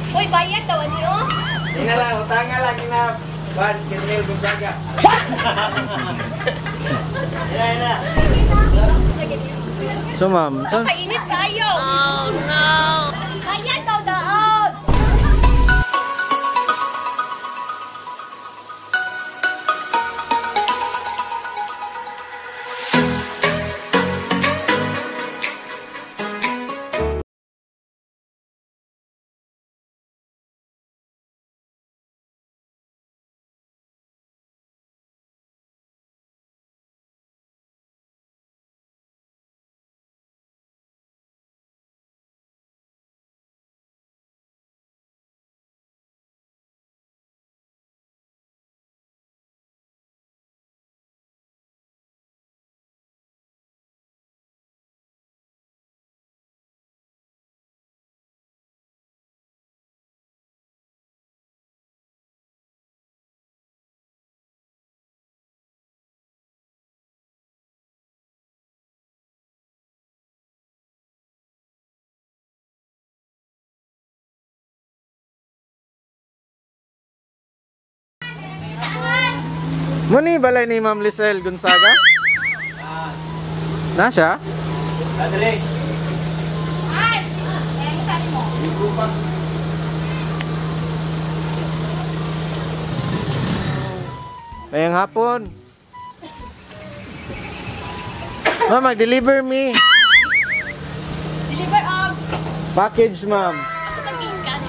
Uy, bayad daw ani oh. Ina lang, utanga lang ina. Juan Kirmil Gonzaga. Ina, ina. So ma'am, sa Kainit kayo. Oh no. Bayad daw daon. Mo ni balay ni Ma'am Lisel Gonzaga? Na siya? Adre. Ay, eh, saan mo? Ngayong hapon. Ma'am, mag-deliver me. Deliver og Package, ma'am. ako tagikan.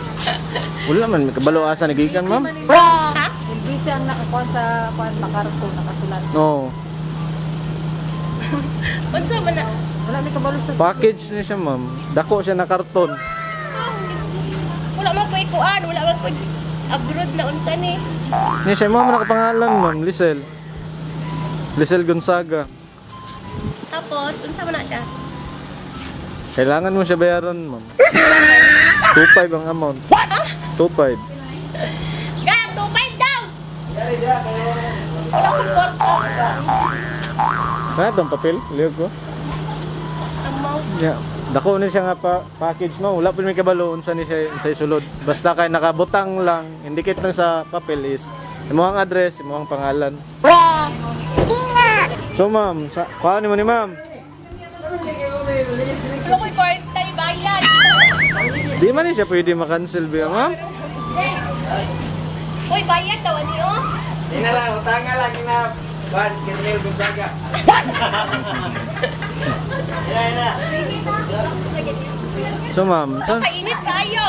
Wala man, may kabalo asa nagikan, ma'am. Ha? Ilbisa ang nakakuha sa kuan makarto nakasulat. No. Unsa man na? Wala may kabalo sa Package ni siya, ma'am. Dako siya na karton. Wala man ko'y kuan, wala man ko'y abroad na unsa ni. Ni siya, ma'am, nakapangalan, ma'am. Lisel. Lisel Gonzaga. Tapos unsa man na siya? Kailangan mo siya bayaran, ma'am. 2.5 ang amount. 2.5. Gang, 2.5 daw. Wala akong kwarta. Ano itong papel? Lihog ko. Amount. Yeah. Dako ni siya nga pa package mo. Wala pa may kabalo unsa ni siya sa sulod. Basta kay nakabutang lang, indicate lang sa papel is imong address, imong pangalan. So ma'am, sa kuha nimo ni ma'am. Wala ko'y kwarta ibayad. Di man ni siya pwede ma-cancel ba, ma'am? Uy, bayad daw ani oh. Ina lang, utanga lang ina. Juan Kirmil Gonzaga. Ina, ina. So ma'am, sa Kainit kayo.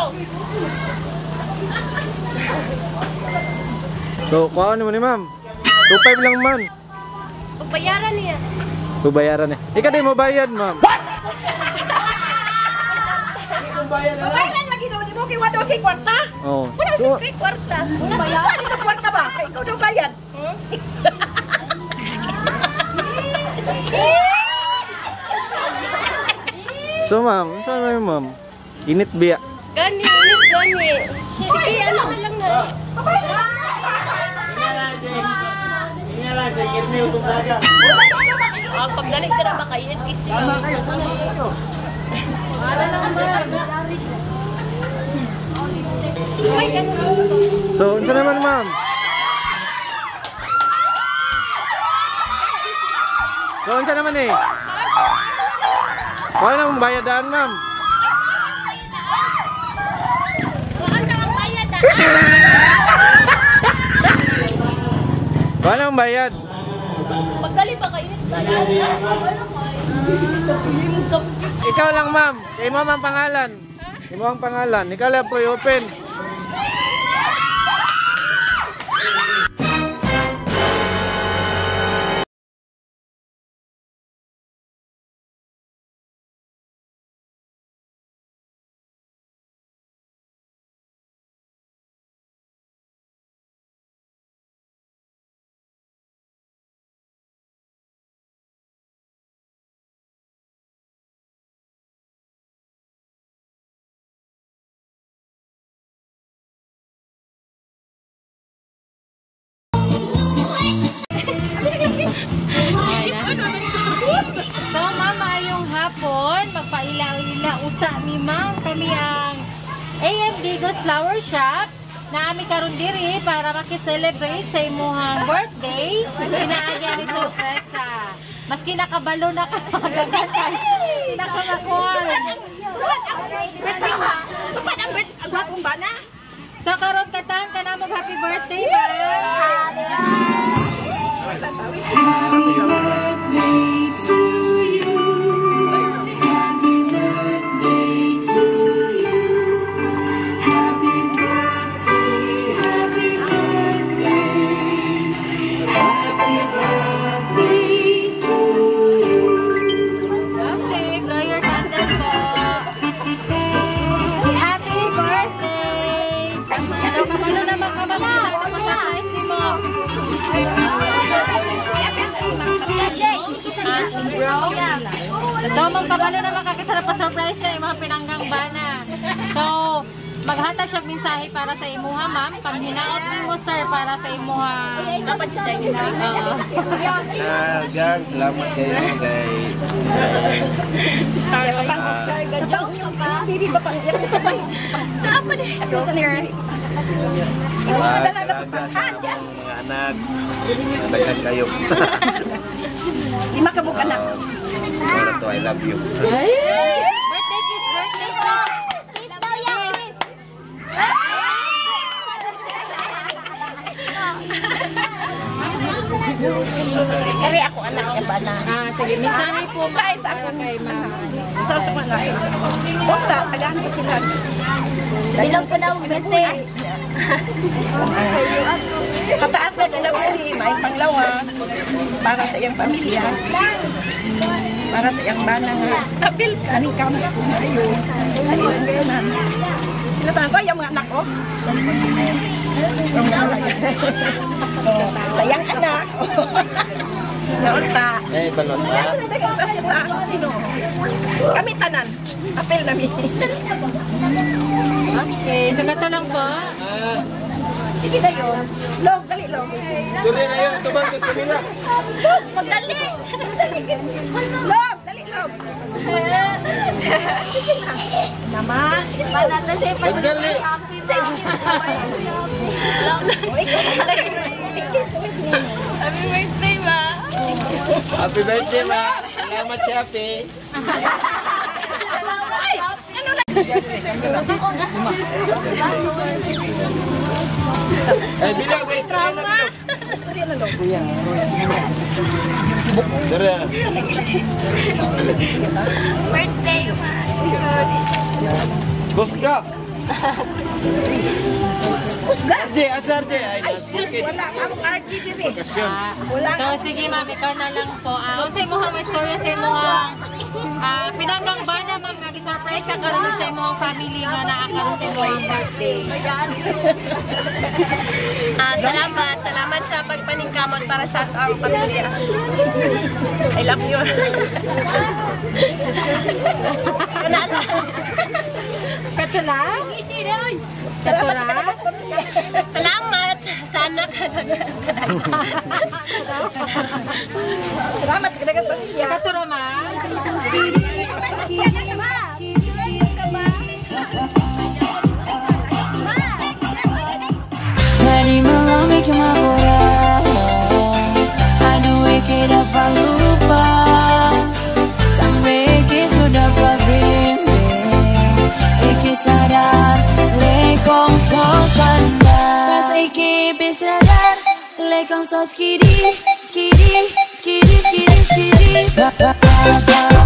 So kuha nimo ni ma'am. 2.5 lang man. Pagbayaran niya. Babayaran eh. Ikaw di mo bayad, ma'am. Babayaran lagi daw ni mo kay wala daw si kwarta. Oh. Wala So, sa ko'y kwarta. Wala bayad ito kwarta ba? Kay ikaw daw bayad. So ma'am, saan na ma'am? Init biya. Gani, init gani. Sige, ano na lang na. Ina lang, si. Ina lang, si Kirmil Gonzaga. Ah, pagdali ka na ba kainit kasi sila. Uy, ganun. So, unsa naman, ma'am? So, unsa naman eh? Kuha na mong bayadaan, ma'am. Kuan na ang bayad ah. Kuha na mong bayad. Pagdali ba kainit ba? Ikaw lang, ma'am. Kay ma'am ang pangalan. Imo ang pangalan. Ikaw lang po i-open. AM Digos Flower Shop. Naami karon diri para maki-celebrate sa imuhang birthday. Pinaagi ani sorpresa. Maski nakabalo na ka magagantay. Pinakamakuan. Tupad ang birthday, ang gwapong bana. So karon katahan ka na mag happy birthday ba? Happy birthday to you. Happy birthday to you. Happy birthday, happy birthday. Happy birthday to you. Okay, blow your candle po. Happy birthday! So, kabalo naman ka mag surprise ni mo. So, magkabalo naman ka kasi pa-surprise na yung mga pinanggang bana. So, maghatag siya mensahe para sa imuha, ma'am. Pag hinaot nimo, sir, para sa imuha. Dapat siya tayo na. Oo. Gang, salamat kayo kay Baby ba pang alaga sa among mga anak. Daghan kayo. Lima ka buka anak. Wala to, I love you. Ay! Birthday kiss, birthday kiss. Kiss daw yan, kiss. Kari ako anak ang bana. Ah, sige, mensahe po ma'am Sa isa para kay ma'am. Sa sa mga Punta, tagahan ko sila. Bilog pa daw message. Pataas ka kinabuhi, may panglawas para sa iyang pamilya. Para sa iyang bana nga. Apil ka ni kami kung ayo. Sila tangan ko, yung mga anak ko. Sayang anak. Naunta. Eh, balot ha. Nagkita siya sa ano. Kami tanan. Apil nami. Okay, so kato lang po. Sige na yun. Log, dali log. Tuloy na yun, tubang gusto nila. Log, magdali. Log, dali log. Sige na. Nama. Banata siya pa. Magdali. Happy birthday, ma. Happy birthday, ma. Salamat, Shopee. Eh, bilog, wait, na bilog. Sorry na. Birthday, ma. Kusga. Kusga. RJ, asa RJ? Ay, Wala akong RG diri. Ah, Wala. so sige ma'am, ikaw na lang po. Sa imuha may istorya sa imuha. Pinanggang bana ma'am, nga gi-surprise ka karon sa imong family nga naa karon sa imong birthday. Salamat. Salamat sa pagpaningkamot para sa atong pamilya. I love you. Wala lang. Kato lang? Kato lang? Salamat. Sana ka Salamat sa kadagang pamilya. Kato ra ma'am? Dari malam cuma kurang. Aduh, iki dapat lupa. Sampai iki sudah berbimbing. Iki sadar, lekong sosanda. Pas iki bisa sadar, lekong sos kiri, skiri, skiri, skiri, skiri. Ba, ba, ba, ba.